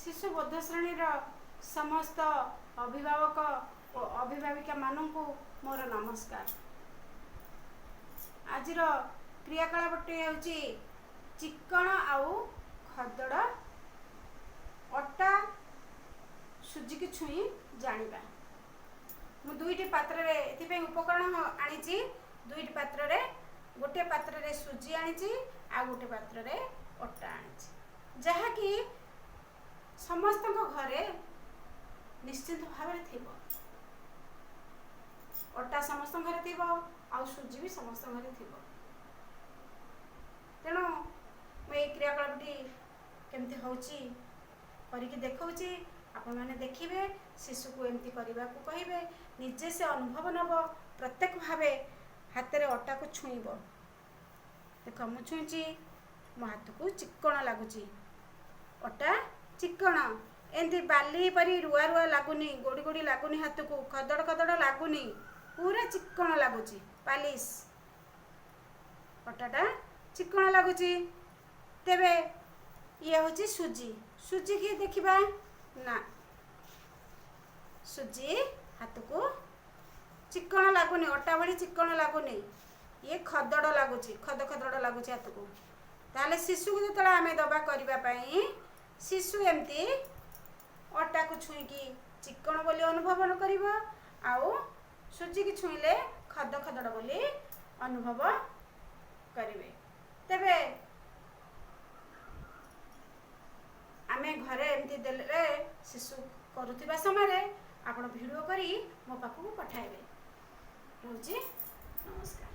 ଶିଶୁ ବୋଧ ଶ୍ରେଣୀର ସମସ୍ତ ଅଭିଭାବକ ଓ ଅଭିଭାବିକାମାନଙ୍କୁ ମୋର ନମସ୍କାର। ଆଜିର କ୍ରିୟାକଳାପଟି ହେଉଛି ଚିକ୍କଣ ଆଉ ଖଦଡ଼ ଅଟା ସୁଜିକି ଛୁଇଁ ଜାଣିବା। ମୁଁ ଦୁଇଟି ପାତ୍ରରେ ଏଥିପାଇଁ ଉପକରଣ ଆଣିଛି। ଦୁଇଟି ପାତ୍ରରେ, ଗୋଟିଏ ପାତ୍ରରେ ସୁଜି ଆଣିଛି ଆଉ ଗୋଟେ ପାତ୍ରରେ ଅଟା ଆଣିଛି, ଯାହାକି ସମସ୍ତଙ୍କ ଘରେ ନିଶ୍ଚିତ ଭାବରେ ଥିବ। ଅଟା ସମସ୍ତଙ୍କ ଘରେ ଥିବ ଆଉ ସୁଜି ବି ସମସ୍ତଙ୍କ ଘରେ ଥିବ। ତେଣୁ ମୁଁ ଏଇ କ୍ରିୟାକଳାପଟି କେମିତି ହେଉଛି କରିକି ଦେଖାଉଛି, ଆପଣମାନେ ଦେଖିବେ। ଶିଶୁକୁ ଏମିତି କରିବାକୁ କହିବେ, ନିଜେ ସେ ଅନୁଭବ ନେବ। ପ୍ରତ୍ୟେକ ଭାବେ ହାତରେ ଅଟାକୁ ଛୁଇଁବ। ଦେଖ, ମୁଁ ଛୁଇଁଛି, ମୋ ହାତକୁ ଚିକ୍କଣ ଲାଗୁଛି। ଅଟା ଚିକ୍କଣ, ଏମିତି ବାଲି ପରି ରୁଆ ରୁଆ ଲାଗୁନି, ଗୋଡ଼ି ଗୋଡ଼ି ଲାଗୁନି, ହାତକୁ ଖଦଡ଼ ଖଦଡ଼ ଲାଗୁନି, ପୁରା ଚିକ୍କଣ ଲାଗୁଛି। ପାଲିସ୍ ଅଟାଟା ଚିକ୍କଣ ଲାଗୁଛି। ତେବେ ଇଏ ହେଉଛି ସୁଜି। ସୁଜିକି ଦେଖିବା ନା, ସୁଜି ହାତକୁ ଚିକ୍କଣ ଲାଗୁନି, ଅଟା ଭଳି ଚିକ୍କଣ ଲାଗୁନି, ଇଏ ଖଦଡ଼ ଲାଗୁଛି, ଖଦ ଖଦଡ଼ ଲାଗୁଛି ହାତକୁ। ତାହେଲେ ଶିଶୁକୁ ଯେତେବେଳେ ଆମେ ଦେବା କରିବା ପାଇଁ, ଶିଶୁ ଏମିତି ଅଟାକୁ ଛୁଇଁକି ଚିକ୍କଣ ବୋଲି ଅନୁଭବ କରିବ ଆଉ ସୁଜିକି ଛୁଇଁଲେ ଖଦ ଖଦଡ଼ ବୋଲି ଅନୁଭବ କରିବେ। ତେବେ ଆମେ ଘରେ ଏମିତି ଦେଲେ ଶିଶୁ କରୁଥିବା ସମୟରେ ଆପଣ ଭିଡ଼ିଓ କରି ମୋ ପାଖକୁ ପଠାଇବେ। ରହୁଛି, ନମସ୍କାର।